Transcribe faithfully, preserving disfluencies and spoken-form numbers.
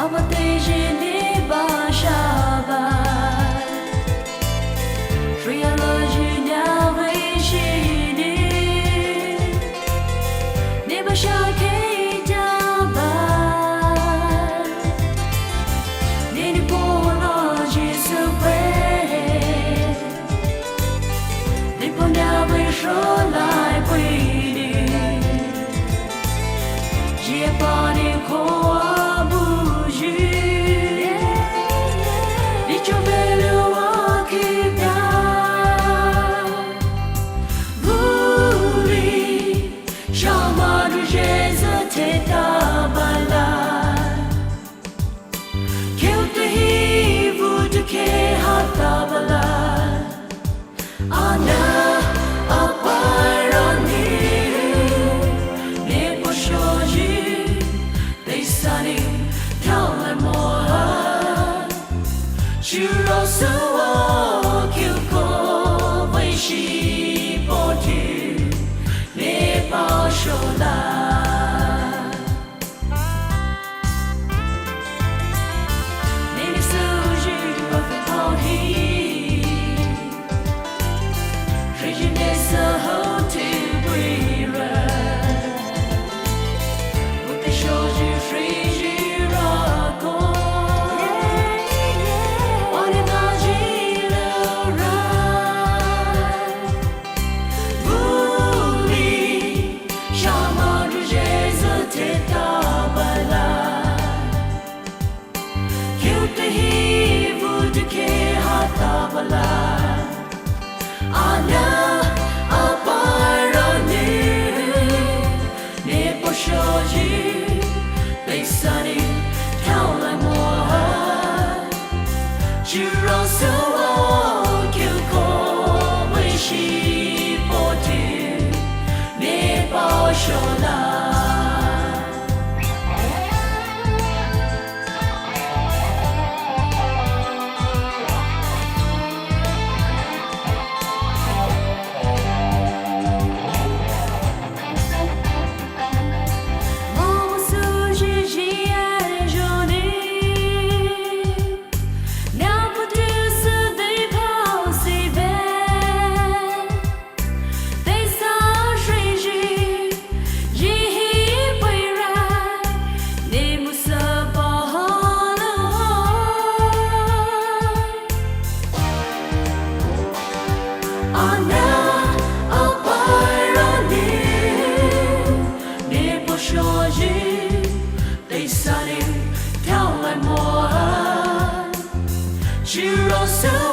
Abüdonü ne bashaba, shüyalo jünya vei shini, ne basha kei jaba, ne ne pono Jisu pe, ne ponya vei sholai pei ni. Jie pani koa buji, ni cho belua kibia. Vuli, shama du Jisu te tabala. Keu te hi vutu ke ha tabala. Ana apai rani ne poshoji, teisani taulai moa. Shiro suo kiuko vei shi potu ne pashola. Shama du Jisu te tabala. Keu te hi vutu ke ha tabala. Ana apai rani ne poshoji, teisani taulai moa. Shiro suo kiuko vei shi potu ne pashola. Ana apai rani ne poshoji, teisani taulai moa. Shiro suo